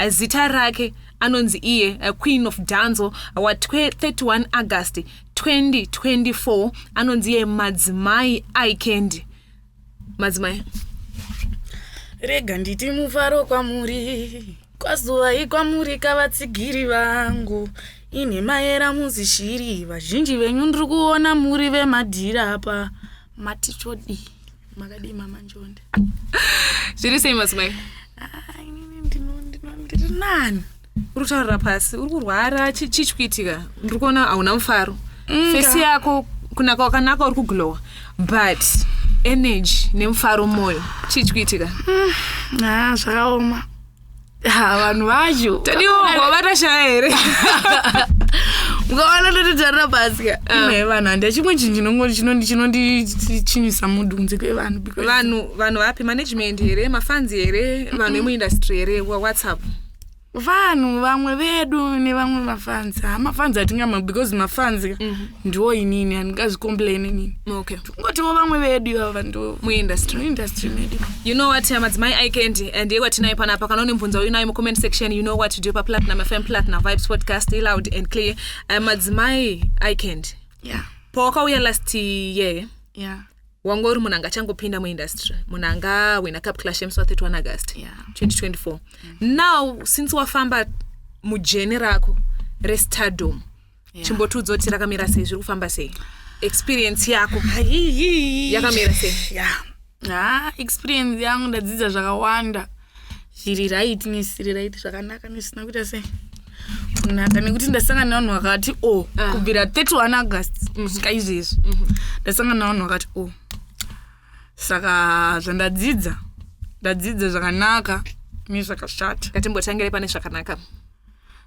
Zita rake anonzi iye Queen of Dancehall wa 31 August 2024, anonzi iye Madzimai Ikendi. Madzimai. Rega nditi mufaro kwamuri, kwazuvai kwamuri kavatsigiri vangu. Inhema yeramuzishiri, vazhinji venyu ndiri kuona muri vemadhira apa. Matichodii? Makadii, Mama Njonde? Zviri sei, madzimai? Ah, inini ndiri nani. Uri kutaurira pasi, uri kurwara? Chii chikuitika? Ndiri kuona hauna mufaro. Face yako kunaka wakanaka, uri kuglowa, but energy nemufaro mwoyo, chii chikuitika? Ah, zvakaoma. Ha, vanhu vacho. Tadiwa, wabata shaya here? Mukaona ndototarira pasi ka, ine vanhu handi chimwe chinhu chinondichinjisa mood kunze kwevanhu because Vanhu vapi? Management here, mafans here, vanhu vemuindustry here? WhatsApp. Vanhu vamwe vedu nevamwe mafans. Ha, mafans hatingama because mafans ka ndiwo inini handingazvicomplain inini. Kungotiwo vamwe vedu ivava ndo muindustry. Muindustry medu. You know what, Madzimai Ikendi ndiye kwatinaye panapa. Kana une mubvunzo uinayo mucomment section, you know what to do. PaPlatinum FM, Platinum Vibes Podcast, loud and clear. Madzimai Ikendi, pawakauya last year, wanga uri munhu angachangopinda muindustry, munhu angawina Cup Clash yemusi wa31 August 2024. Now since wafamba mujourney rako restardom, chimbotiudza kuti rakamira sei, zviri kufamba sei, experience yako yakamira sei? Yeah, ha, experience yangu, ndadzidza zvakawanda, zviri right nesiri right, zvakanaka nesina kuita sei kunaka, nekuti ndasangana nevanhu vakati o kubvira 31 August kusvika izvezvi ndasangana nevanhu vakati o. Saka zvandadzidza, ndadzidza zvakanaka nezvakashata. Ngatimbotangire pane zvakanaka.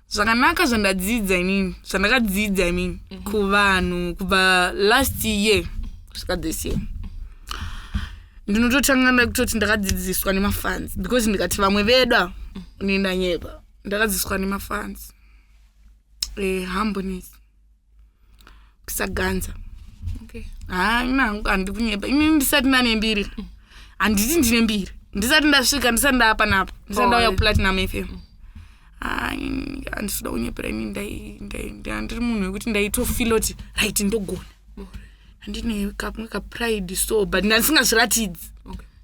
Zvakanaka zvandadzidza inini, zvandakadzidza inini kuvanhu kubva last year kusvika this year, ndinototanga ndakutoti ndakadzidziswa nemafans, because ndikati vamwe vedu ava unendanyepa. Ndakadzidziswa nemafans humbleness, kusaganza. Ha, ina hangu handi kunyepa, inini ndisati ndane mbiri, handiti ndine mbiri, ndisati ndasvika, ndisati ndaapa napa, ndisati ndauya kuPlatinum FM, handisi kuda kunyepera, ini ndiri munhu wekuti ndaitofeela kuti right, ndogona, handine kamwe kapride so, but ndandisingazviratidzi.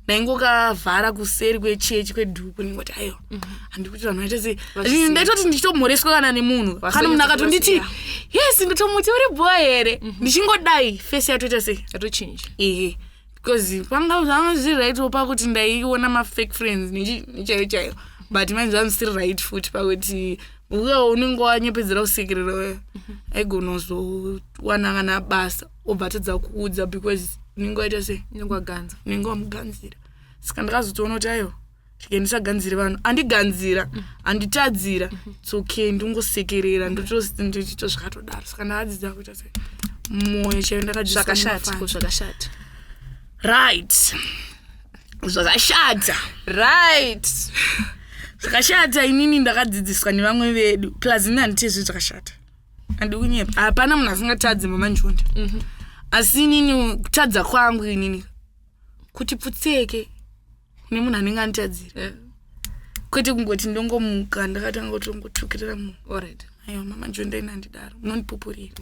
Ndaingokavhara kuseri kwechechi kwedhuku, ndingoti aiwa, handi kuti vanhu vaite sei. Ndaitoti ndichitomhoreswa kana nemunhu, kana munhu akatonditi yes, ndotomuti uri boy here, ndichingodai face yatoita sei? Yatochinja. Ehe, because panga zvanga zviri right pakuti ndaiona mafake friends nechaiyo chaiyo, but manje zvanga zvisiri right futi pakuti uya unenge wanyepedzera kusekerera uya aigona kuzowana kana basa, obva atadza kuudza because unenge waita sei? Unenge waganza. Unenge wamuganzira. Saka ndakazotoona kuti aiwa, chike ndisaganzire vanhu, andiganzira, handitadzira, it's okay, ndingosekerera, ndotoito zvakatodaro. Saka ndakadzidza kuita sei, mwoyo chaiyo ndakadzidziswa Zvakashata. nemafans. Ko zvakashata? Right, zvakashata. Zvakashata, inini ndakadzidziswa nevamwe vedu, plus ini handitezvi zvakashata, handi kunyepa. Hapana munhu asingatadzi, Mama Njonda, asi inini kutadza kwangu inini kuti pfutseke kune munhu anenge anditadzira, kwete kungoti ndongomuka ndakatanga kutongotukirira munhu. Aiwa, Mama Njonda, ini handidaro, munondipupurira.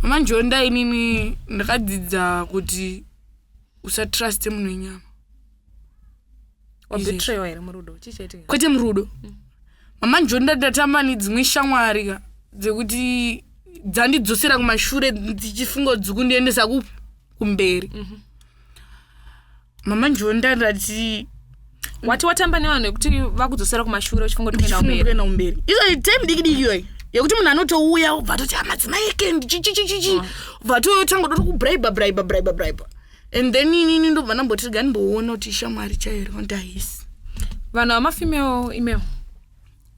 Mama Njonda, inini ndakadzidza kuti usatruste munhu wenyama. Wabetrayiwa here murudo? Chii chaitika? Kwete murudo, Mama Njonda. Ndatamba nedzimwe shamwari ka dzekuti dzandidzosera kumashure, ndichifunga kuti dzikundiendesa kupi? Kumberi. Mama Njonda, ndati Wati watamba nevanhu vekuti vakudzosera kumashure uchifunga kuti kuenda ndichifunga kumberi. kuenda kumberi. Izvo time diki diki iyoyi yekuti munhu anotouya ubva atoti amadzimai ekendi chichichichichi, ubva atotanga kuda kubraiba braiba braiba braiba, and then inini ndobva ndamboti rega ndimboona kuti ishamwari chaiyo here, kuti haisi. Vanhu vamafemale email.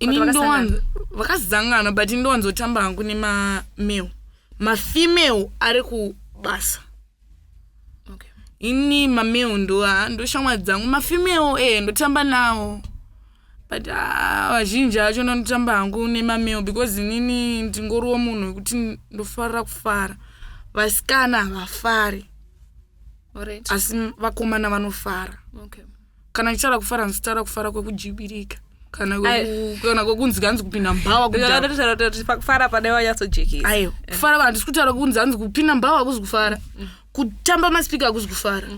Ini vakasangana. ndowanza vakazangana, but ndowanzotamba hangu nemamale, mafemale ari kubasa. Ini mamale ndo ndoshamwari dzangu, mafemale ndotamba nawo, but ah, vazhinji acho ndotamba hangu nemamale because inini ndingoriwo munhu wekuti ndofarira kufara. Vasikana havafari, asi vakomana vanofara. Kana ndichitaura kufara, ndichitaura kufara kwekujibirika. Kana Ai. kana kwekunzi kanzi kupinda mubhawa kudhakwa. Ndinotaura pakufara pane wanyatsojekesa. Aiwa, kufara handisi kutaura kunzi hanzi kupinda mubhawa hakuzi kufara, kutamba masipika hakuzi kufara.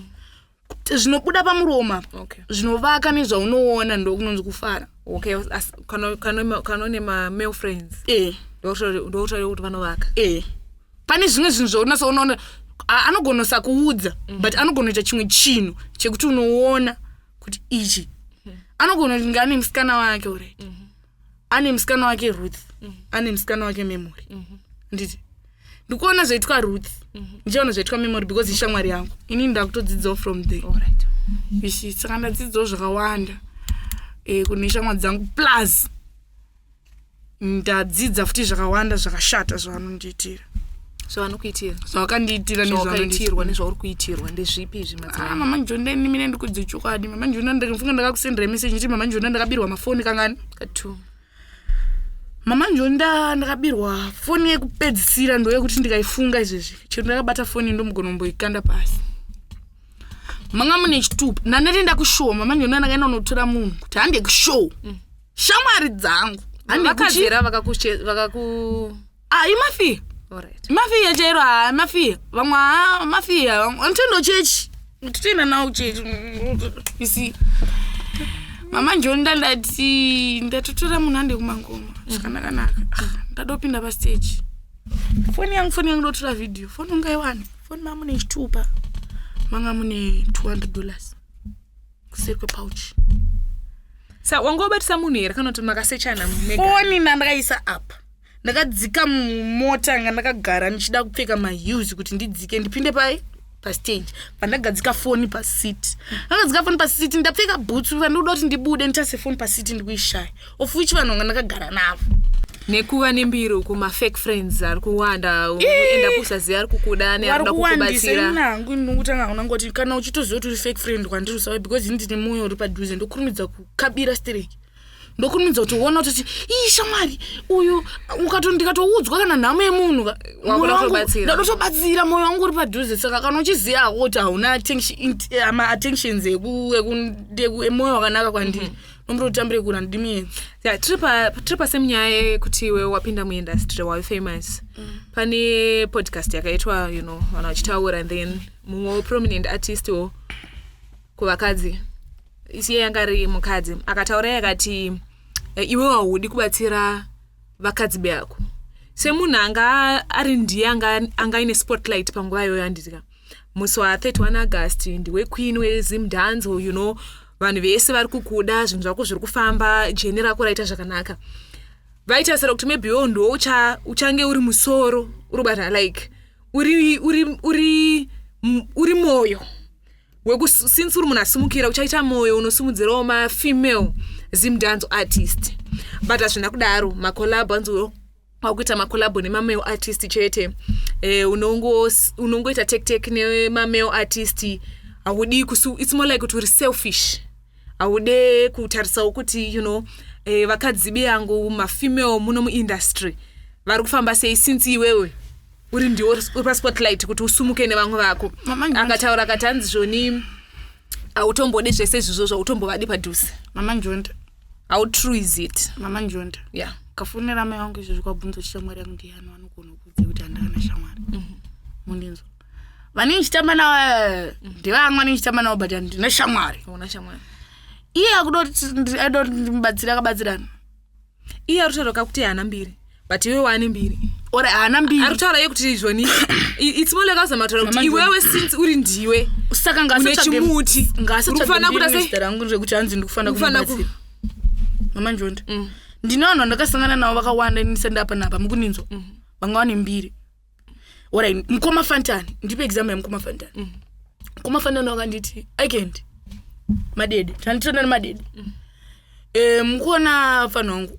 Zvinobuda pamuromo apa, zvinovaka nezvaunoona ndokunonzi kufara. Okay, asi kana une mamale friends, ndokutaura kuti vanovaka. E, pane zvimwe zvinhu zvaunasa unoona anogona sakuudza, but anogona kuita chimwe chinhu chekuti unoona kuti ichi anogona kuti ane musikana wake alright, ane musikana wake Ruth, ane musikana wake Memory. Nditi ndikuona zvaitwa Ruth, ndichaona zvaitwa Memory because ishamwari yangu. Inini ndakutodzidzawo from there. You see, saka ndadzidzawo zvakawanda kune shamwari dzangu, plus ndadzidza futi zvakawanda zvakashata zvavanondiitira. Zvavanokuitira? Zvavakandiitira. Zvawakaitirwa nezvauri kuitirwa ndezvipi izvi, Ah, madzimai? Mama Njonda, nimine ndikudze chokwadi. Mama Njonda, ndikafunga ndakakusendera meseji nditi, "Mama Njonda, ndakabirwa mafoni kangani?" Ka2. Mama Njonda, ndakabirwa foni yekupedzisira, ndoyekuti ndikaifunga izvezvi chero ndakabata foni ndomugona kumboikanda pasi. Manga mune chitupa, ndandatoenda kushow. Mama Njonda, ndakaenda kunotora munhu kuti hande kushow, shamwari dzangu, hande kuchi Vakadzera vakaku Ah, imafiya. Mafiya chero, ha, mafiya vamwe, ha, mafiya vamwe chechi, totoenda nawo chechi. You see, Mama Njonda, ndati ndatotora munhu ande kumangoma zvakanakanaka. Ah, ndadopinda pastage, foni yangu ndotora vhidhiyo, foni ungaiwane foni manga mune chitupa, manga mune $200 kuseri kwepauch. Sa wanga wabatisa munhu here kana kuti makasechana mega? Foni ndandakaisa apa, ndakadzika mumota nga ndakagara ndichida kupfeka maheels kuti ndidzike ndipinde pai pastage, pandagadzika foni paseat, ndakadzika foni paseat, ndapfeka bhutsu, pandikuda kuti ndibude nditase foni paseat, ndikuishaya, of which vanhu vanga ndakagara navo. Nekuva nembiri uku, mafake friends ari kuwanda, enda kusaziva ari kukuda Vari nearikuda kuwandisa. kukubatsira. Ini hangu ndinokutanga unangoti kana uchitoziva kuti uri fake friend kwandiri, usauye, because ini ndine mwoyo uri padhuze, ndokurumidza kukabira stereki, ndokurumidza kutoona kutoti ii shamwari uyu ndikatoudzwa kana nhamo yemunhu Wakuda mwoyo wangu- kutobatsira. ndadotobatsira, mwoyo wangu uri padhuze. Saka kana uchiziva hako kuti hauna ma-attentions emwoyo wakanaka kwandiri, nomurotambire kure, handidi muenzi. Yeah, tiri pasemunyaya yekuti iwe wapinda muindustry, wave famous. Pane podcast yakaitwa, vanhu vachitaura, and then mumwe prominent artist wo kuvakadzi, isiye yanga ari mukadzi, akataura akati iwe haudi kubatsira vakadzi beako semunhu anga ari ndiye anga aine spotlight panguva iyoyo, handitika? Musi wa31 August ndiwe queen weZimdancehall, vanhu vese vari kukuda, zvinhu zvako zviri kufamba, journey rako raita zvakanaka. Vaitarisira kuti maybe iwewo ndo uchange uri musoro uri kubata, like uri mwoyo since uri munhu asimukira, uchaita mwoyo unosimudzirawo mafemale Zimdancehall artist, but hazvina kudaro. Macollabo, anzi wakuita macollabo nemamale artist chete. Unongoita tek tek nemamale artist, haudi it's more like kuti uri selfish, haude kutarisawo kuti vakadzi beyangu, mafemale muno muindustry vari kufamba sei, since iwewe uri ndiwo uri paspotlight kuti usumuke nevamwe vako. Mama Njonda. Akataura akati hanzi zvoni hautombodi zvese izvozvo, zvautombovadi padhuze. Mama Njonda. How true is it? Mama Njonda, kafonera mai vangu izvozvo, kwabvunza kuti shamwari yangu ndiyani, vanogona kudze kuti handakana shamwari. Mundinzwa, vanenge ndichitamba navo ndevamwe, vanenge ndichitamba navo, but handina shamwari. Hauna shamwari. Iye akuda kuti aida kuti ndimubatsire, akabatsirana. Iye ari kutaura kuti haana mbiri, but iwe waane mbiri. Ora, haana mbiri. Ari kutaura iye kuti zvoni it's more like azama kutaura kuti Mama Njonda. iwewe since uri ndiwe Saka une chimuti, uri kufanira kuita sei? nezita rangu rekuti hanzi ndikufanira Ukufanira kumubatsira. Mama Njonda, ndine vanhu vandakasangana navo vakawanda ndisati panapa, mukuninzwa, vanga vane mbiri. Alright, mukoma Fantani, ndipe example yamukoma Fantani. Mukoma Fantani wakanditi, "Aikend madede tanditonda nemadede." Mukuona fanhu wangu,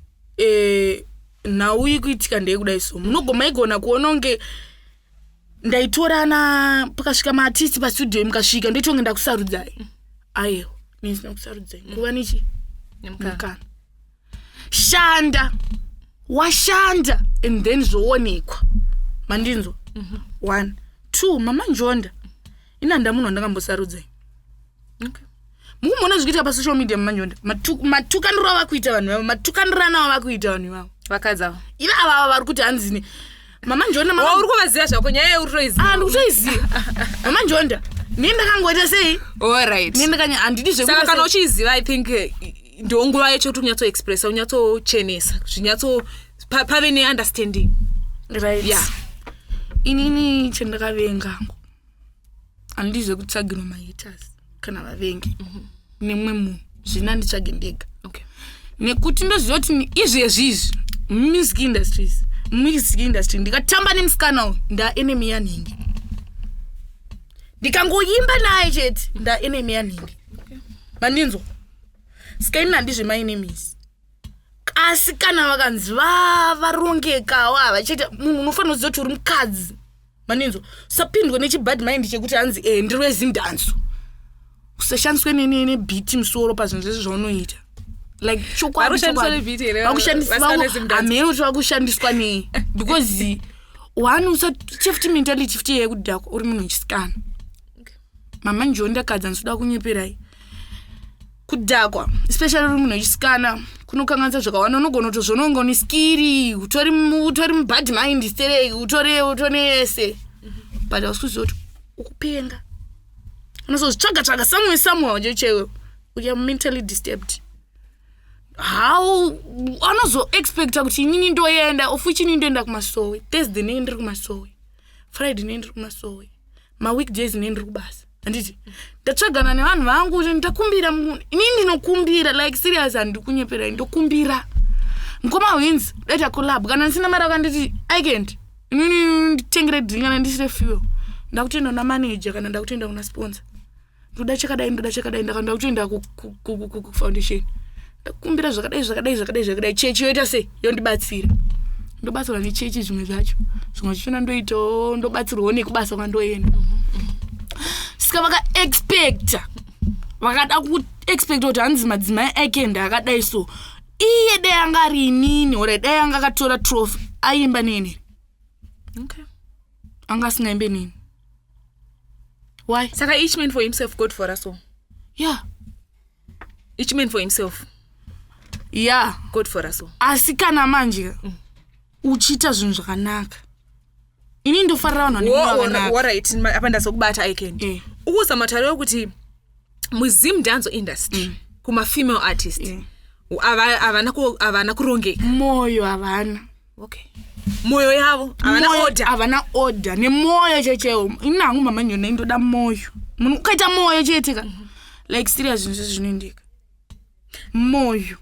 nhau ikuitika ndeyekudai, so munogoma igona kuona kunge ndaitorana. Pakasvika maartist pastudio, mukasvika ndoitonge ndakusarudzai. Aiwa, ndisina kusarudzai, kuva nechi Nemukana. mukana, shanda, washanda and then zvoonekwa. Mandinzwa? One, two, Mama Njonda, ini handa munhu wandakambosarudzai. Mukumboona zvikuitika pasocial media mumanjonda, matukaniro ava kuita vanhu vavo, matukanirano ava kuita vanhu ivavo. Vakadzi ava. Ivava vari kuti hanzini Mama Njonda. Mama, uri kuvaziva zvako, nyaya yeuri toiziva. Ah, ndikutoiziva, Mama Njonda. Nii ndakangoita sei? Alright. Nii ndakanya, handidi. Saka kana uchiiziva, I think ndo nguva yacho kuti unyatsoexpressa, unyatsochenesa, zvinyatso pave neunderstanding. Right. Yeah. Inini chandakavenga, handidi zvekutsvagirwa mahaters kana vavengi nemumwe munhu. Zvina nditsvage ndega nekuti ndoziva kuti izvezvi izvi music industries, music industry, ndikatamba nemusikana uyu, ndaenemy yanhingi. Ndikangoimba naye chete, ndaenemy yanhingi. Mandinzwa? Saka ini handizvemaenemies, asi kana vakanzi varongekawo, havachaita. Munhu unofanira kuziva kuti uri mukadzi, mandinzwa? Usapindwe nechibad mind chekuti hanzi ndiri weZimdancehall. Usashandiswe nebhiti musoro pazvinhu zvese zvaunoita, like chokwadi. Varikushandiswa Chokwadi. nebhiti here? Vakushandiswa. Vasikana veZimdancehall. Hameno kuti vakushandiswa nei, because one, usachefuti mentality futi yekudhakwa uri munhu wechisikana. Mama Njonda kadzi, handisi kunyeperai, kudhakwa, especially uri munhu wechisikana, kunokanganisa zvakawanda. Unogona kutozviona kunge une skill, utori mubad mind stereki, utori yese, but hausi kuziva kuti ukupenga. Unozozvitsvaga tsvaga somewhere somewhere nje chaiwe, you are mentally disturbed. How anozoexpecta kuti inini ndoenda, of which inini ndoenda kumasowe Thursday, nei ndiri kumasowe Friday, nei ndiri kumasowe maweekdays, nei ndiri kubasa? Handiti ndatsvagana nevanhu vangu kuti ndakumbira inini ndinokumbira, like serious, handiri kunyeperai, ndokumbira mukoma Wins, daita collab. Kana ndisina mari, akanditi icant, inini nditengere drink kana ndisire fuel, ndakutoenda kuna manager kana ndakutoenda kuna sponsor, ndoda chakadai, ndoda chakadai, ndakutoenda kufoundation, ndakumbira zvakadai, zvakadai, zvakadai, zvakadai. Chechi yoita sei? Yondibatsira. Ndobatsirwa nechechi zvimwe zvacho, zvimwe zvachona ndoitawo, ndobatsirwawo nekubasa kwandoenda. Saka vakaexpecta, vakada kuexpecta kuti hanzi madzimai ekenda akadai, so iye dai anga ari inini, ore dai anga akatora trophy, aimba neni? Anga asingaimbe neni. Why? Saka each man for himself, God for us all. Yeah. Each man for himself, God for us all. Asi kana manje uchiita zvinhu zvakanaka, ini ndofarira vanhu vane mwoyo wakanaka. Alright, apa ndazokubata, Icand. Ukuza matauro ekuti muZimdancehall industry, kumafemale artist, havana kurongeka. Mwoyo havana. Okay, mwoyo yavo havana. Order. Havana order nemwoyo chechewo. Ini hangu, Mama Nyona, indoda mwoyo. Munhu ukaita mwoyo chete ka, like serious, zvinhu zvese zvinoendeka. Mwoyo,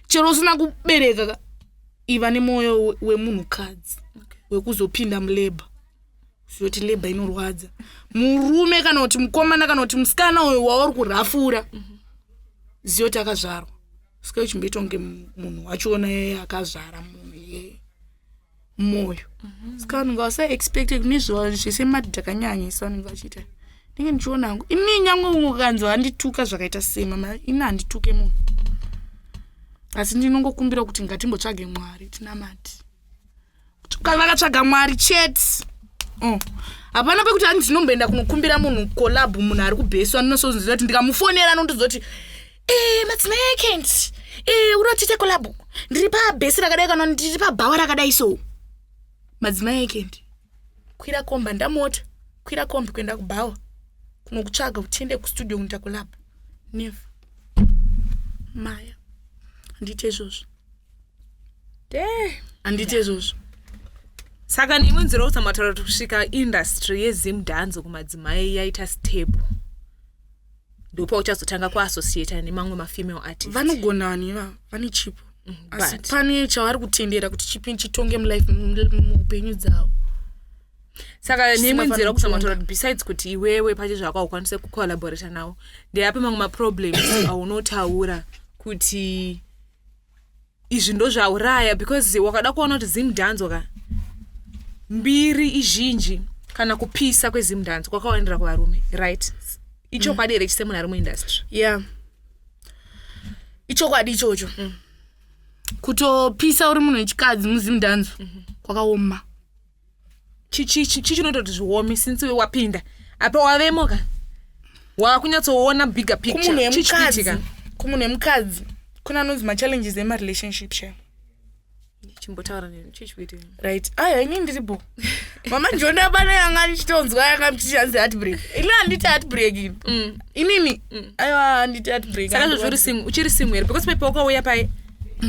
chero usina kubereka ka, iva nemwoyo wemunhukadzi wekuzopinda mulabor, zoti labour inorwadza. Murume kana kuti mukomana kana kuti musikana uyo wauri kurafura, ziva kuti akazvarwa. Saka uchimboita kunge munhu wachiona yeye akazvara munhu iyeye, mwoyo. Saka vanhu ngavasaexpecte kune zvese madhakanyanyisa vanenge vachiita. Ndinge ndichiona hangu ini, nyange ukanzi vandituka zvakaita sei, mama, ini handituke munhu, asi ndinongokumbira kuti ngatimbotsvage Mwari, tinamati. Kana vakatsvaga Mwari chete, oh. Hapana pekuti hanzi ndinomboenda kunokumbira munhu collab, munhu ari kubheswa. Ndinosoziva kuti ndikamufonera anondiudza kuti madzimai Ekent, unoda tiite collab, ndiri pabhesi rakadai kana ndiri pabhawa rakadai. So madzimai Ekent, kwira kombi, ndamota, kwira kombi kuenda kubhawa kunokutsvaga kuti tiende kustudio kunoita collab. Never, maya, handiite izvozvo. Handiite izvozvo. Saka neimwe nzira kuzamataura kuti kusvika industry yeZimdancehall kumadzimai yaita stable, ndopa uchazotanga kuassociata nemamwe mafemale artist. Vanogona vanhu ivava, vane chipo, asi But- pane chavari kutendera kuti chipi chitonge mulife, muupenyu dzavo. Saka neimwe nzira Chisingafaniri kuzamataura kuti besides kuti iwewe pache zvako haukwanise kucollaborata navo, ndeapi mamwe maproblems aunotaura kuti izvi ndo zvauraya? Because wakada kuona kuti Zimdancehall ka, mbiri izhinji kana kupisa kweZimdancehall kwakawandira kuvarume, right? Ichokwadi here chisemunhu ari muindustry? Yeah, ichokwadi ichocho. Kutopisa uri munhu wechikadzi muZimdancehall kwakaoma. Chi chinoita kuti zviome, since wapinda apa, wavemo ka, Wakunyatsoona bigger picture. Kumunhu Chii wemukadzi, chikuitika? kumunhu wemukadzi kune anonzi machallenges emarelationship sha. Chimbotaura neni, chii chikuitika? Right, aya, inini ndiripo, mama Njoni. Pane yanga ndichitonzwa yanga mchichanzi heartbreak. Ini handiti heartbreak ini. Inini, aiwa, handiti heartbreak. Saka zvozvo uri single, uchiri single here? Because pepe wakauya pai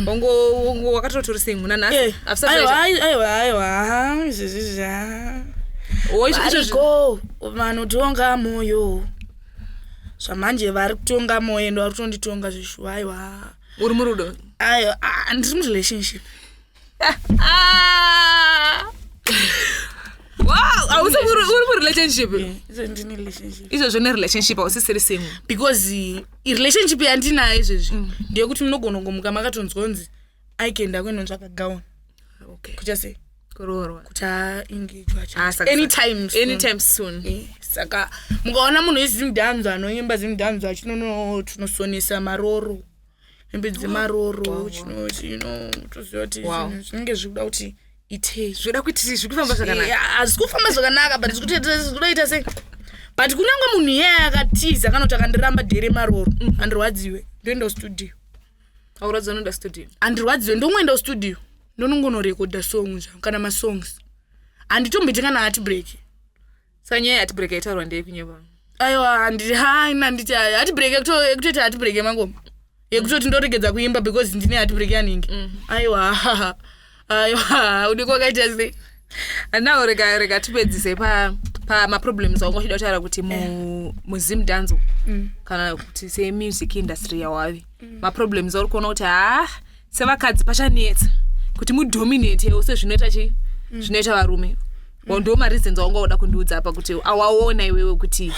wango wakatoti uri single nanhasi. Eh, Havisati aiwa, zvaita. aiwa, aiwa, izvezvi. Oh, izvozvi. Variko vanotonga moyo zvamanje, vari kutonga moyo ende vari kutonditonga zvishuwa, aiwa. Uri murudo? Aiwa, ah, ndiri murelationship. Ah! Wow, hausi uri murelationship? Izvo ndine relationship. Izvozvo nerelationship hausisiri single. Because irelationship yandinayo izvezvi ndeyekuti munogona kungomuka makatonzwa kunzi aikenda kuinonzvaka gown. Okay. Kuita sei? Kuroorwa. Kuti aengagwa. Ah, Anytime soon. Anytime soon. Eh, saka mukaona munhu wezimudhanzo anoimba zimudhanzo achinonosonesa maroro, hembe dzemaroro, chino chino, toziva kuti zvinhu zvinenge zvikuda kuti itei. Zvoda kuti zviri kufamba zvakanaka. Eh, hazvi kufamba zvakanaka, but zvikutoita sei, but kunyange munhu iyeye akatiza kana kuti akandiramba dhere maroro, handirwadziwe, ndoenda kustudio. Auradza unoenda studio? Handirwadziwe, ndomboenda kustudio, ndonongonorekodha song zvangu kana masongs. Handitomboiti kana heartbreak. Saka nyaya yeheartbreak yaitaurwa ndeyekunyeba? Aiwa, handiti, haina, handiti heartbreak yekutoita heartbreak yemangoma yekutoti ndoregedza kuimba because ndine heartbreak yaningi. Aiwa, aiwa, udi kwakaita sei? Now rega tipedzise pamaproblems aunga uchida kutaura kuti muzimdanzo kana kuti semusic industry yawavi, maproblems auri kuona kuti ha, sevakadzi pachanetsa kuti mudominatewo sezvinoita chi zvinoita varume. Ndo mareasons aunga uda kundiudza apa kuti awaona iwewe kuti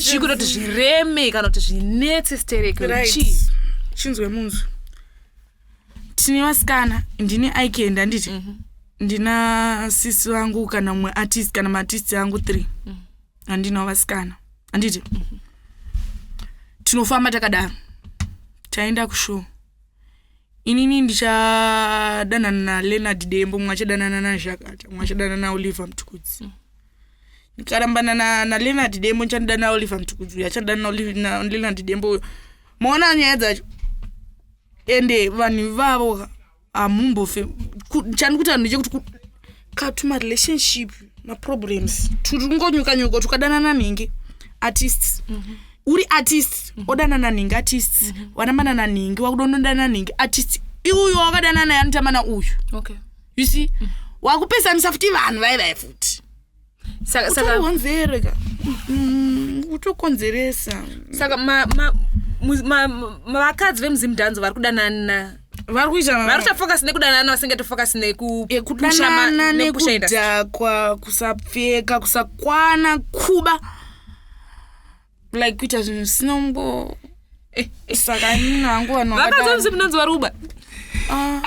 chikuda kuti zvireme kana kuti zvinetse stereke chii? Chinzwe munzwi, tine vasikana, ndine aikenda, handiti? Ndina sisi vangu kana mumwe artist kana maartist angu three, handinawo vasikana, handiti? Tinofamba takadaro, taenda kushow, inini ndichadanana naLeonard Dembo, mumwe achadanana naZhakata, mumwe achadanana naOliver Mutukudzi. Ndikarambana naLeonard Dembo, ndichandidana naOliver Mutukudzi, uyo achandidana naLeonard Dembo uyo. Maona nyaya dzacho? Ende vanhu ivavo hamumbofe chandikuti vanhu ndechekuti katuma relationship maproblems turi kungonyuka nyuka, tukadanana nhingi artists, uri artist, odanana nhingi artists, warambana nanhingi, wakudonodana nhingi artist, iuyo wakadanana naye anotamba nauyu. You see, wakupesanisa futi vanhu vai futi. Saka Utorihonzereka, utokonzeresa. Saka vakadzi vemuzimudhanzo vari kudanana, Vari kuita vari kutofocus nekudanana, vasingatofocus nekupusha Kudanana, nekupusha industry. Nekudhakwa, kusapfeka, kusakwana, kuba, like kuita zvinhu zvisina. Saka inini hangu vanhu Vakadzi vakadaro. vemuzimudhanzo vari kuba? Ah.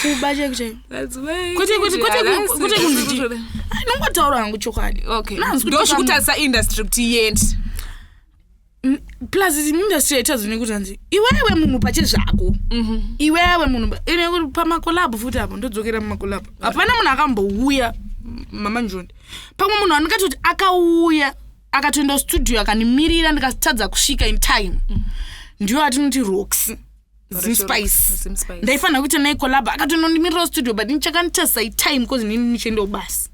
Kuba chaiko chaiko. Kwete kunzi nongotaura hangu chokwadi. Nanzi kuti Ndo zvikutarisa industry kuti iende. Plus industry yaitadzo nekuti hanzi iwewe munhu pache zvako, iwewe munhu ine kuti pamacollab futi apo, ndodzokera mumacollab, hapana munhu akambouya, mama Njondi. Pamwe munhu andingatoti akauya akatoenda kustudio akanimirira ndikatadza kusvika in time, ndiyo atinoti Rox Zimspice. Zimspice. Ndaifanira kuita naye collab, akatonondimirira kustudio, but ndichakanditasisa itime because nini nichiendawo basi.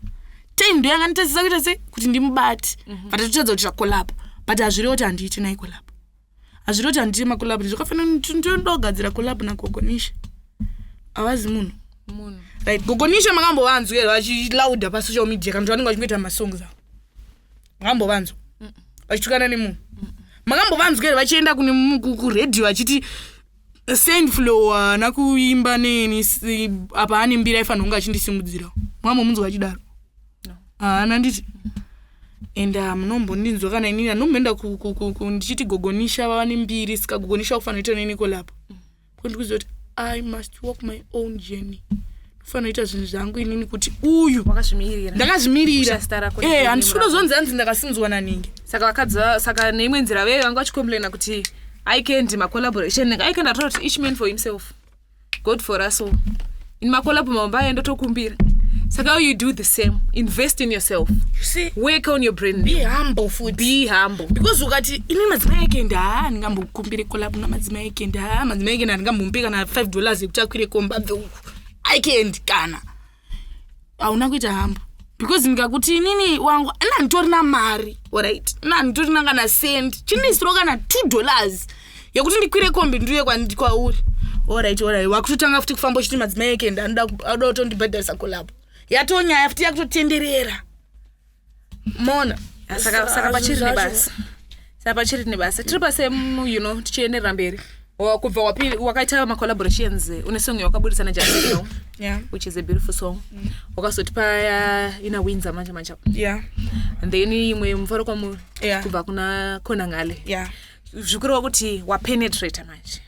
Time ndo yanganditasisa kuita sei kuti ndimubate, but atotadza kuita collab. But hazvirevo kuti handiiti naye collab, hazvirevo kuti handiiti macollab. Zvakafanira ndinoda kugadzira collab naGogonisha, havazi munhu. Munhu. Right, Gogonisha makambovanzwa here vachilauda pasocial media kana kuti vanenge vachingoita masongs avo? Makambovanzwa vachitukana nemunhu? Makambovanzwa here vachienda kune kuredhiyo vachiti Sandflow haana kuimba neni, apa ane mbiri, aifanira kunge achindisimudzirawo? Makambomunzwa vachidaro? No. Haana, nditi and munombondinzwa kana inini andomboenda ndichiti Gogonisha vava nembiri, saka Gogonisha kufanira kuita neni collab? Ndikuziva kuti I must walk my own journey, ndofanira kuita zvinhu zvangu inini kuti uyu Wakazvimirira. Ndakazvimirira. Kusha zita rako Eh, nenyaya handisi rako. kudozonzi hanzi ndakasinzwa naningi. Saka vakadzi saka neimwe nzira veve vanga vachicomplaina kuti aikendi macollaboration, aikendi ataura kuti each man for himself, God for us all. Ini macollab mambo aye ndotokumbira. Saka you do the same. Invest in yourself. You see? Work on your brand. Be humble futi. Be humble. Because ukati ini madzimai ekendi, haa, ndingambokumbire collab namadzimai ekendi, haa, madzimai ekendi handingambomupe kana $5 yekuti akwire kombi abve uku aikendi, kana hauna kuita humble, because ndikakuti inini wangu ina handitorina mari, alright, ina handitorina kana cent, chindisiro kana $2 yekuti ndikwire kombi ndiuye kwauri, alright, wakutotanga futi kufamba uchiti madzimai ekendi anoda kutondibhadharisa collab, yatonyaya futi yakutotenderera mona. Saka pachiri nebasa, saka pachiri nebasa, tiri pasame, tichienderera mberi. Kubva wakaita macollaborations, une song yawakabudisa naJasino, which is a beautiful song. Wakazotipa ina Winza manje manje, and then imwe mufaro kwamuri kubva kuna Konangale. Zvikureva kuti wapenetrata manje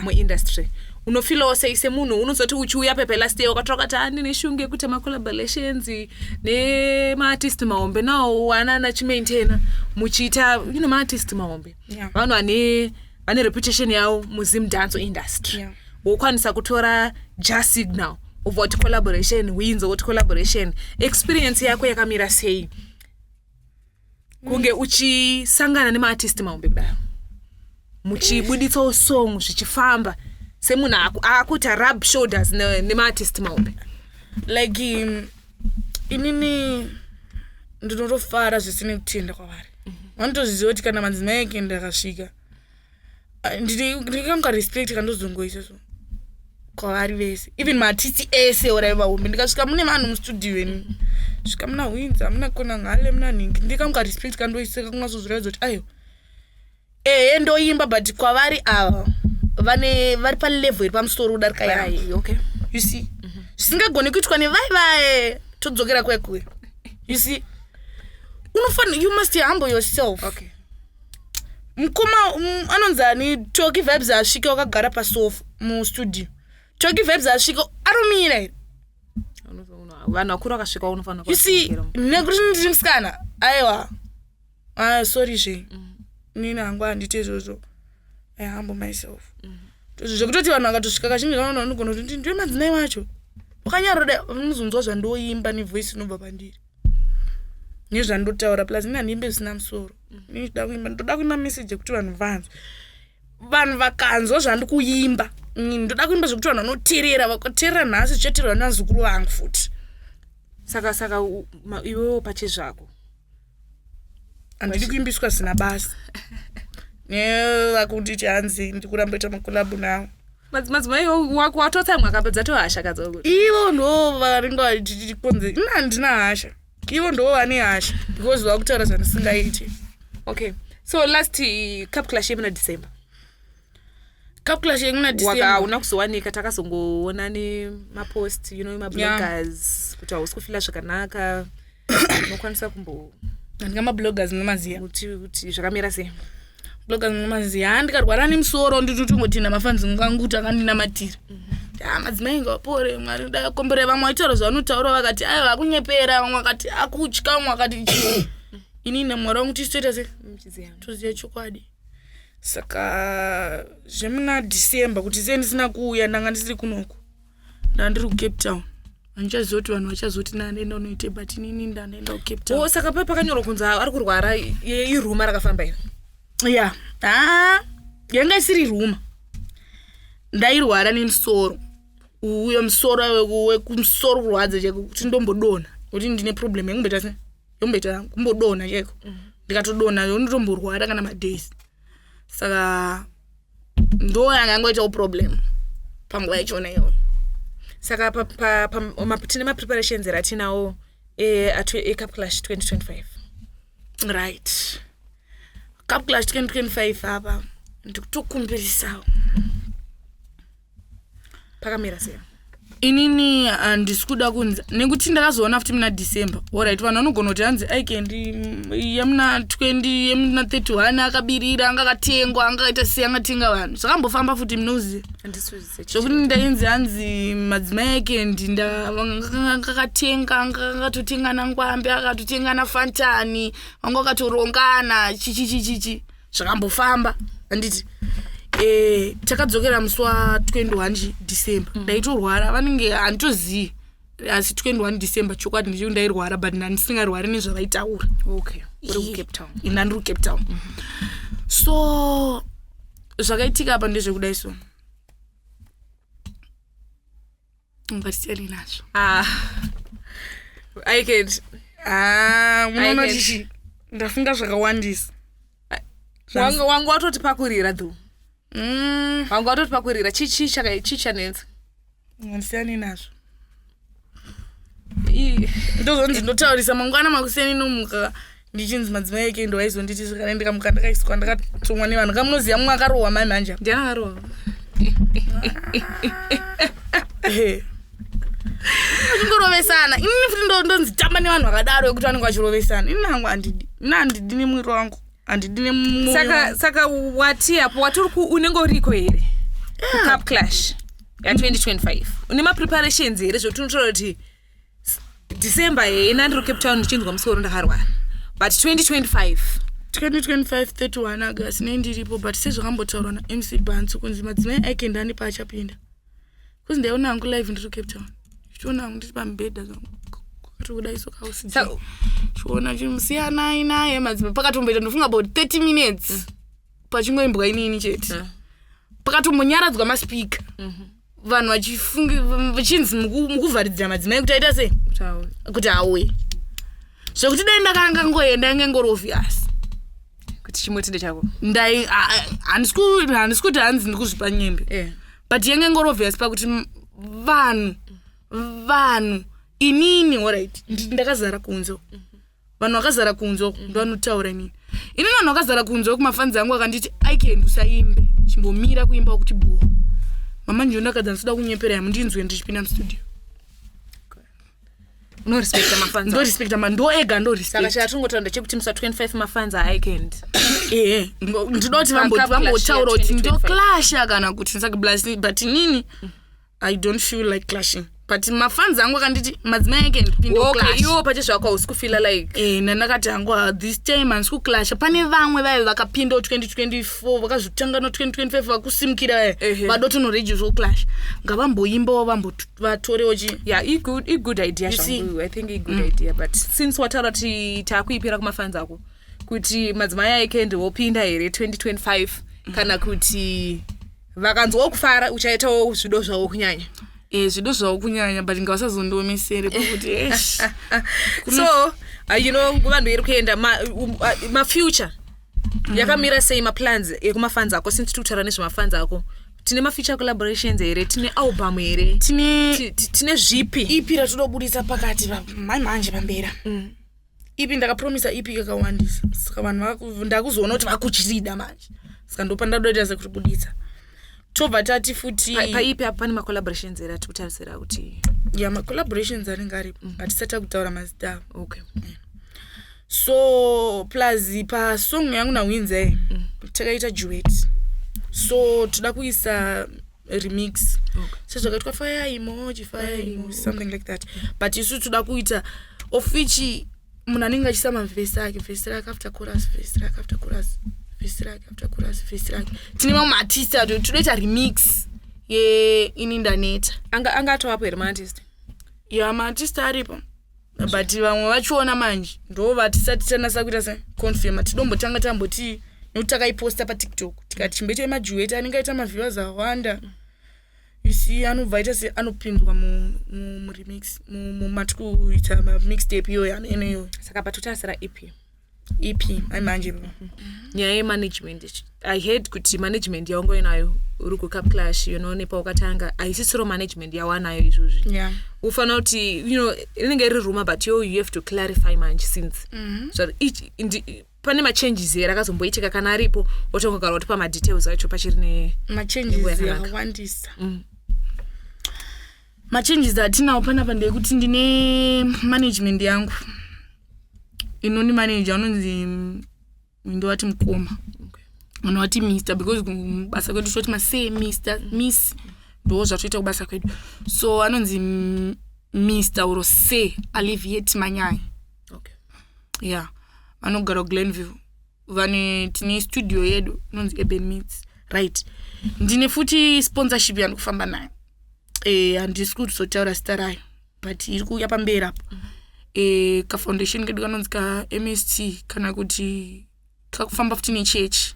muindustry. Unofilawo sei semunhu unozoti uchiuya pepe last year wakatora ukati, "Ah, ndine shungu yekuita macollaborations nemaartist mahombe"? Nawo wana achimaintaina muchiita maartist mahombe, vanhu vane reputation yavo muZim dance industry, wokwanisa kutora Just Signal, ubva kuti collaboration Winzo, woti collaboration, experience yako yakamira sei kunge uchisangana nemaartist mahombe kudaro, muchibuditsawo song zvichifamba, semunhu akuita rub shoulders nemaartist mahombe? Like inini ndinotofara zvisine kutenda kwavari. Vanotozviziva kuti kana madzimai eke ndakasvika, ndikamuka respect kandozongoisa so kwavari vese, even maartist ese orai vahombe. Ndikasvika mune vanhu mustudio ini, svika muna Winza, muna Konangale, muna nhingi, ndikamuka respect kandoiseka kunasozviratidza kuti aiwa, ehe, ndoimba, but kwavari ava vane vari palevel iri pamusoro kudarika yangu. You see, zvisingagoni kuitwa nevai vaye, todzokera kwekuya. You see, unofanira, you must humble yourself. Mukoma anonzi ani, Toki Vibes, asvike wakagara pasofa mustudio, Toki Vibes asvike, anomira here? Vanhu vakuru vakasvika unofanira You see, kuvasimukira. Nekuti ndiri musikana, aiwa, ah, sorry zve, nini hangu handiti izvozvo. I humble myself. Zvekutoti vanhu vakatosvika kazhinji kavanhu vanogona kuti ndiwe madzimai wacho wakanyarara, unozonzwa zvandoimba nevoice inobva pandiri nezvandotaura. Plus ini handiimbe zvisina musoro. Ndoda kuimba, ndoda kuimba message yekuti vanhu vanzwe, vanhu vakanzwa zvandikuimba. Ndoda kuimba zvekuti vanhu vanoteerera, vakateerera nhasi, zvichateererwa nevazukuru vangu futi. Saka iwewo pachezvako? Handidi kuimbiswa zvisina basa nevakunditi hanzi ndikuramba ita macollab nawo. Madzimai watotsamwa akapedza tohasha kadzokuti Ivo ndo vanenge vachikonze, ina handina hasha, ivo ndo vane hasha because vakutaura zvandisingaiti. Okay, so last Cup Clash yemuna December. Cup Clash yemuna Waka December. Hauna kuzowanika, takazongoona nemapost, mabloggers, kuti hausi kufila zvakanaka. Unokwanisa kumbo Handinga mabloggers munomaziya. Kuti zvakamira sei? Bloggers munomaziya. Ha, ndikarwara nemusoro ndinotongotinda mafanzi angu kuti akandinamatira, ha, madzimai ngavapore, Mwari ndakomborera. Vamwe vaitaura zvavanotaura, vakati aiwa, akunyepera, vamwe vakati akutya, vamwe vakati chii. Inini naMwari wangu tichitoita sei? Muchiziya. Toziva chokwadi. Saka zvemuna December kuti sei ndisina kuuya, ndanga ndisiri kunoku, ndanga ndiri kuCape Town. Handichaziva kuti vanhu vachazoti nandaenda unoite, but inini ndandaenda kuCape Town. O, saka pakanyorwa kunzi ari kurwara, irumour rakafamba iri? Ya, ha, yanga isiri rumour. Ndairwara nemusoro, uyo musoro wekumusoro kurwadza chaiko kuti ndombodonha, kuti ndine problem yekumboita se yomboita kumbodonha chaiko. Ndikatodonha ndotomborwara kana madays. Saka ndo yanga yangoitawo problem panguva yachona iyoyo. Saka tine mapreparations here atinawo eCup Clash 2025? Right, Cup Clash 2025 apa ndikutokumbirisawo. Pakamira sei? Inini handisi kuda kunzi, nekuti ndakazoona futi muna December, alright, vanhu vanogona kuti hanzi aikendi yemuna 20, yemuna 31 akabirira, anga akatengwa, anga akaita sei, angatenga vanhu, zvakambofamba futi, munoziva. Handisizise. Zvokuti ndainzi hanzi madzimai aikendi akakatenga, angakatotenga nangwambe, akatotenga nafantani, vanga vakatorongana, chichichichichi, zvakambofamba, handiti? Takadzokera musi wa21 December. Ndaitorwara, vanenge handitozivi. Asi 21 December, chokwadi ndechekuti ndairwara, but ndandisingarwari nezvavaitaura. Okay, uri kuCape Town. Ina ndiri kuCape Town. So zvakaitika apa ndezvekudai, so ungatisiyani nazvo. Ah, I can't. Ah, munoona I tichi ndafunga zvakawandisa. Wangu watoti pakurira though. Wangu watoti pakurira. Chii chii chanetsa? Handisiyani nazvo. Ndozonzi ndotaurisa mangwana makuseni, nomuka ndichinzi madzimai eke ndo aizonditi zvakare. Ndikamuka ndakaiswa, ndakatumwa nevanhu kamunoziva, mumwe akarohwa mai manje. Ndiani akarohwa? Achingorovesana. Inini futi ndonzi tamba nevanhu vakadaro, ekuti vanenge vachirovesana. Ini hangu handidi, ini handidi nemwiri wangu, handidi nemwoyo Saka wangu. Saka wati apo waturi unenge uriko here kuCup Clash ya2025? Une mapreparations here zvokuti unotaura kuti December hena ndiri kuCape Town ndichinzwa musoro, ndakarwara, but 2025? 2025 31 August nei ndiripo, but sezvakambotaurwa naMC Bans kunzi madzimai aike ane paachapinda, kuzi ndaiona hangu live ndiri kuCape Town, chiona hangu ndiri pamubhedha zvangu kwakati kudai, so kausi chiona chimusiyanai naye madzimai. Pakatomboita, ndofunga about 30 minutes pachingoimbwa inini chete. Pakatombonyaradzwa maspika, vanhu vachifungi vachinzi mukuvharidzira madzimai kuti aita sei, kuti auye, zvekuti dai ndakanga ngoenda inge ngori obvious kuti chimuti ndechako. Ndai handisi kuti hanzi ndikuzvipa nyembe, but yenge ngori obvious pakuti vanhu inini, alright, ndakazara kunze, vanhu vakazara kunze ndovanotaura inini. Inini vanhu vakazara kunze kumafanzi angu akanditi, "Aikendi, usaimbe, chimbomira kuimba kuti boha." Mama njo ndakadza ndisida kunyepera, yamundinzwe ndichipinda mustudio. Unorespekta mafanzi. Ndorespekta ma ndo ega. Saka Ndorespekta. chatingotaura ndechekuti musa 25 mafanzi aIkend. Ehe, ndinoda kuti Cup Clash vambotaura kuti ya 2025. ndoclasha kana kuti saka plus, but inini I don't feel like clashing, but mafanzi angu akanditi madzimai ake ndipinde Okay, clash. iwo pache zvako hausi kufeela like Eh, nandakati hangu, "Ah, this time handisi kuclasha." Pane vamwe vaive vakapindawo 2024, vakazotanga no 2025, vakusimukira vaya, vadotonoregister clash, ngavamboimbawo, vatorewo chi Yeah, i-good idea. You see? Zvangu I think i-good idea, but since wataura kuti taakuipira kumafanzi ako kuti madzimai aIkend wopinda here 2025, kana kuti vakanzwawo kufara, uchaitawo zvido zvavo kunyanya? Eh, zvido zvavo kunyanya, but ngavasazondiomesere pakuti eish. So nguva ndo iri kuenda mafuture yakamira sei, maplans ekumafanzi ako, since tiri kutaura nezvemafanzi ako? Tine mafuture collaborations here? Tine album here? Tine Tine zvipi? EP ratodobudisa pakati manje pambera. EP ndakapromisa, EP kakawandisa, saka vanhu ndakuzoona kuti vakuchirida manje, saka ndopandadoita sekutibudisa, tobva tati futi PaEP apo pane macollaborations here atiri kutarisira kuti? Ya, macollaborations anenge aripo, hatisati takutaura mazita avo. So plus pasong yangu naWinze takaita duet, so toda kuisa remix sezvakaitwa Fire Emoji, Fire Emoji, something like that, but isu toda kuita of which munhu anenge achiisa mavhesi ake, vhesi rake after chorus, vhesi rake after chorus, vhesi rake after chorus, vhesi rake. Tine mamwe maartist ato todoita remix yeIni Ndaneta. Anga atovapo here maartist? Ya, maartist aripo, but vamwe vachiona manje ndo vatisati tanasa kuita se confirm. Tidombotanga tamboti, nekuti takaiposta paTikTok, tikati chimboitai maduet anenge aita maviewers awanda, you see, anobva aita se anopinzwa muremix mumati kuita mamixtape iyoyo amene iyoyo. Saka patotarisira EP. EP ai manje. Nyaya yemanagement, I heard kuti management yaungoinayo uri kuCup Clash, nepaukatanga haisisiro management yawanayo izvozvi. Ufanira kuti rinenge riri rumour, but yo, you have to clarify manje since so pane machanges here akazomboitika? Kana aripo, wotongogara kuti pamadetails acho pachiri nenguva Machanges yakanaka. Akawandisa machanges atinawo panapa ndeyekuti ndine management yangu inoni manager anonzi ndowati mukoma, vanowati Mr, because kubasa kwedu toti masay Mr, Miss, ndo zvatoita kubasa kwedu. So anonzi Mr or Sir Aliviet Manyai. Yeah, vanogara kuGlenville. Vane tine studio yedu inonzi Urban Meets, right? Ndine futi sponsorship yandikufamba nayo. Handisi kuzotaura zita rayo. But iri kuuya pamberi apo. Kafoundation kedu kanonzi kaMST, kana kuti kakufamba futi nechechi,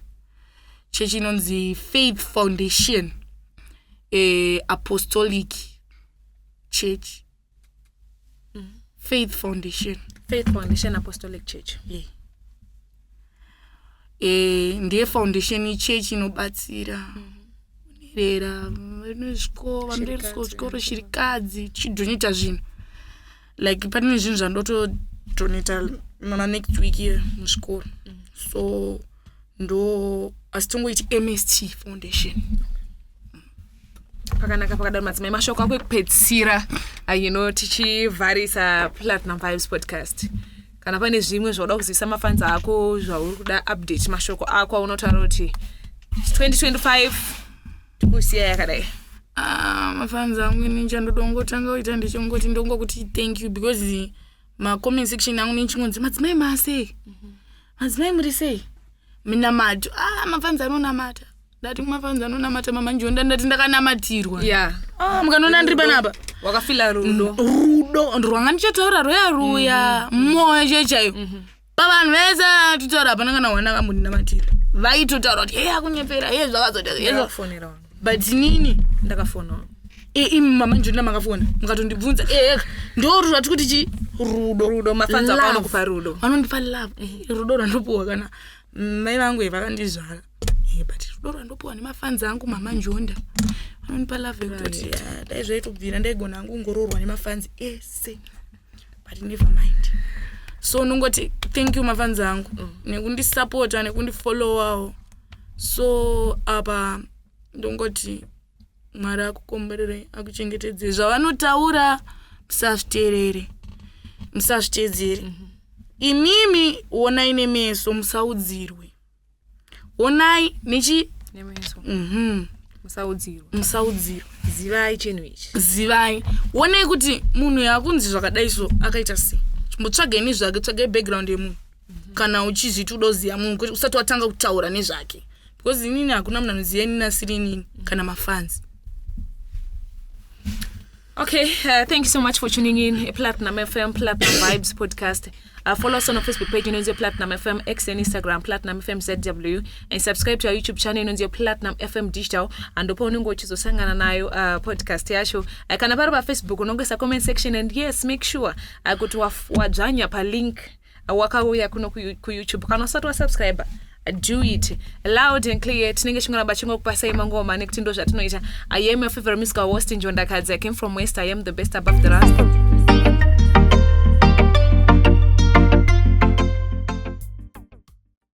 chechi inonzi Faith Foundation Apostolic Church. Faith Foundation. Faith Foundation Apostolic Church. Yeah. Ndiye foundation, ichechi inobatsira nherera, nezvikoro, vanoendeswa zvikoro, shirikadzi, tichidonata zvinhu. Like pane zvinhu zvandotodonata mana next week here muzvikoro. So ndo, asi tongoiti MST Foundation. Pakanaka pakadaro. Madzimai, mashoko ako ekupedzisira, tichivharisa Platinum Vibes Podcast. Kana pane zvimwe zvauda kuzivisa mafans ako, zvauri kuda update, mashoko ako aunotaura kuti 2025 tikusiya yakadai. Ah, mafans angu, ini chandodongotanga kuita ndechongoti ndongokuti thank you, because macomment section angu nechingonzi, "Madzimai masei? Madzimai muri sei? Minamato." Ah, mafans anonamata. Ndati mafans anonamata, Mama Njonda, ndati ndakanamatirwa. Ah, mukanona ndiri panapa. Wakafila rudo. Rudo rwanga ndichataura rwuya ruya, mwoyo chaiyo chaiyo. Pavanhu vese titaura, hapana kana wana akambondinamatira. Vaitotaura kuti, "He, akunyepera, he, zvakazota." Ndakafonera wangu. But nini Ndakafona. Imi Mama Njonda makafona mukatondibvunza. Ndo rwati kuti chi rudo. Rudo, mafans ako Love. anokupa rudo. Vanondipa love. Rudo rwandopuwa kana mai vangu vakandizvara. But rudo rwandopuwa nemafans angu, Mama Njonda, vanondipa love yekutoti, ah, dai zvaitobvira ndaigona hangu kungoroorwa nemafans ese, but never mind. So nongoti thank you, mafans angu, nekundisapota, nekundifollowawo. So apa ndongoti Mwari akukomborere, akuchengetedze. Zvavanotaura musazviteerere, musazviteedzere. Imimi onai nemeso, musaudzirwe. Onai nechi Nemeso. Musaudzirwa. Musaudzirwe. Zivai chinhu ichi. Zivai, onai kuti munhu yakunzi zvakadai so akaita sei. Chimbotsvagai nezvake, tsvagai background yemunhu kana uchizviti uda kuziva munhu, kuti usati watanga kutaura nezvake, because inini hakuna munhu anoziva inini asiri inini kana mafans. Okay, thank you so much for tuning in. Platinum FM, Platinum Vibes Podcast. Follow us on our Facebook page, inonzi Platinum FM, X and Instagram, Platinum FM ZW, and subscribe to our YouTube channel, inonzi Platinum FM Digital. And ndipo unenge uchizosangana nayo podcast yacho. Kana pari paFacebook, unongoisa comment section, and yes, make sure kuti wadzvanya palink wakauya kuno kuYouTube. Kana usati wasubscribe, do it loud and clear. Tinenge chingoramba chingokupasai mangoma nekuti ndo zvatinoita. I am your favorite musical host, Njondakadzi. I came from West. I am the best above the rest.